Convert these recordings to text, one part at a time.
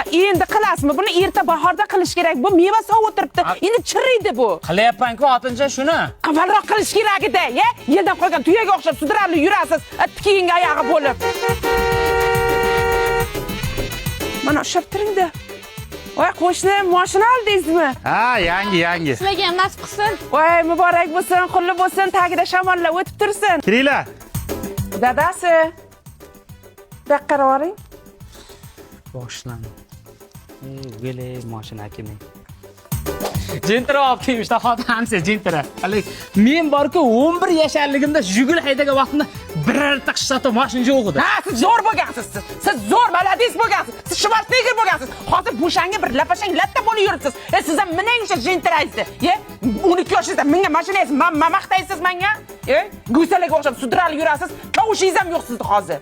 Endi qilasizmi? Buni erta bahorda qilish kerak. Bu meva sovutiribdi. Endi chiriydi bu. Qilyapman-ku xotincha shuni. Avvalroq qilish kerak edi, ya? Yeldan qolgan tuyaga o'xshab sudralib yurasiz, keyingi oyog'i bo'lib. Mana ushlab turingda. Voy qo'shni, mashina oldingizmi? Ha, yangi, yangi. Sizlarga ham nasib qilsin. Voy muborak bo'lsin, qulli bo'lsin, tagida shamollar o'tib tursin. Kiringlar. Dadasi. Bu yoqqa qarab oling. Boshlandi. Gele mashina kimi. Jentra olib kelmishda xotin hamsa Jentra. Hali men borku 11 yasharligimda Jiguli haydagan vaqtimda birorta qishloqda mashina yo'q edi. Ha, siz zo'r bo'lgansiz siz. Siz zo'r malades bo'lgansiz. Siz Schwarzenegger bo'lgansiz. Hozir bo'shanga bir lapashang latta bo'lib yuribsiz. E, siz ham mining o'sha Jentraingizni. Ye, 12 yoshingizda mingan mashinangiz ma maqtaysiz menga? E, go'salaga o'xshab sudralib yurasiz. Kavushingiz ham yo'q sizni hozir.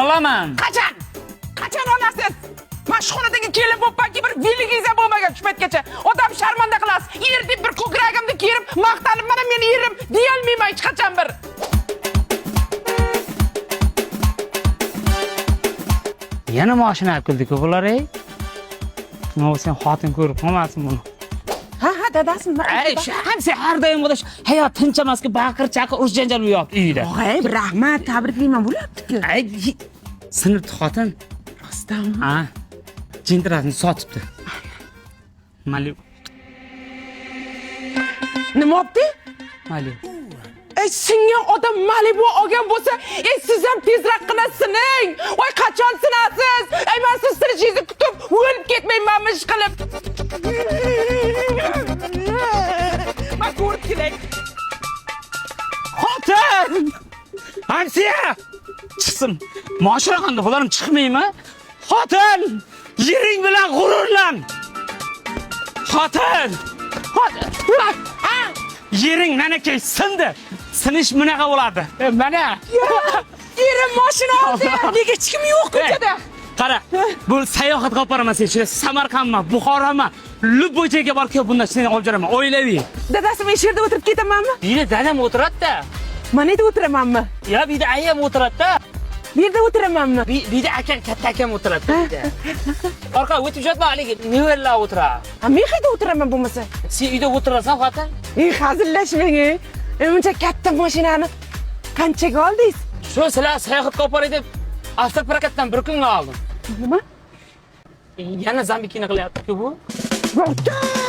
Olaman. Qachon? Qachon olasiz? Man shu xonadonga kelin bo'libmanki, bir veligingiz ham bo'lmagan shu paytgacha. Odam sharmanda qilasiz. Er deb bir ko'kragimni kerib, maqtanib mana meni erim deyolmayman hech qachon bir. Yana mashina olib keldi-ku bular ey. Nima sen xotin ko'rib qolmasin buni. Ha, ha, dadasi nima? Ay, hamsa har doim hayot tinch emasku, baqir chaqir urush janjal bo'lyapti uyda. Og'ay, rahmat, tabriklayman bo'lyapti-ku. Ay, sinibdi xotin. Rostdanmi? Ha. Jentrasini sotibdi. Mali, Nima olibdi? mali. Ey, singan odam Malibu olgan bo'lsa, ey siz ham tezroqqina sining. Voy, qachon sinasiz? Ey, men siz sinishingizni kutib o'lib ketmaymanmi ish qilib. Men ko'rib kelay. Xotin! Hamsiya! Chiqsin. Mashina qanday bo'larim chiqmaymi? Xotin! Yering bilan g'ururlan. Xotin! Xotin! Ha? Yering manaki sindi. Sinish bunaqa bo'ladi. Mana. Erim mashina oldi. Nega hech kim yo'q ko'chada? Qara, bu sayohatga olib boraman seni. Shu Samarqandmi, Buxoromi, любой joyga borib kel, bundan seni olib joraman. Oilaviy. Dadasi, men shu yerda o'tirib ketamanmi? Bu yerda dadam o'tiradi-da. Mana yerda o'tiramanmi? Ya bu yerda ayam o'tiradi-da. Bu yerda o'tiramanmi? Bu yerda akam, katta akam o'tiradi bu yerda. Orqa o'tib yotma, haligi nevaralar o'tiradi. Ha, men qayerda o'tiraman bo'lmasa? Sen uyda o'tirasan, xotin. Ey, hazillashmang, ey. Buncha katta mashinani qanchaga oldingiz? Shu sizlar sayohatga olib boray deb avtoprokatdan bir kunga oldim. Nima? Yana zambikini qilyapti-ku bu. Ro'ta!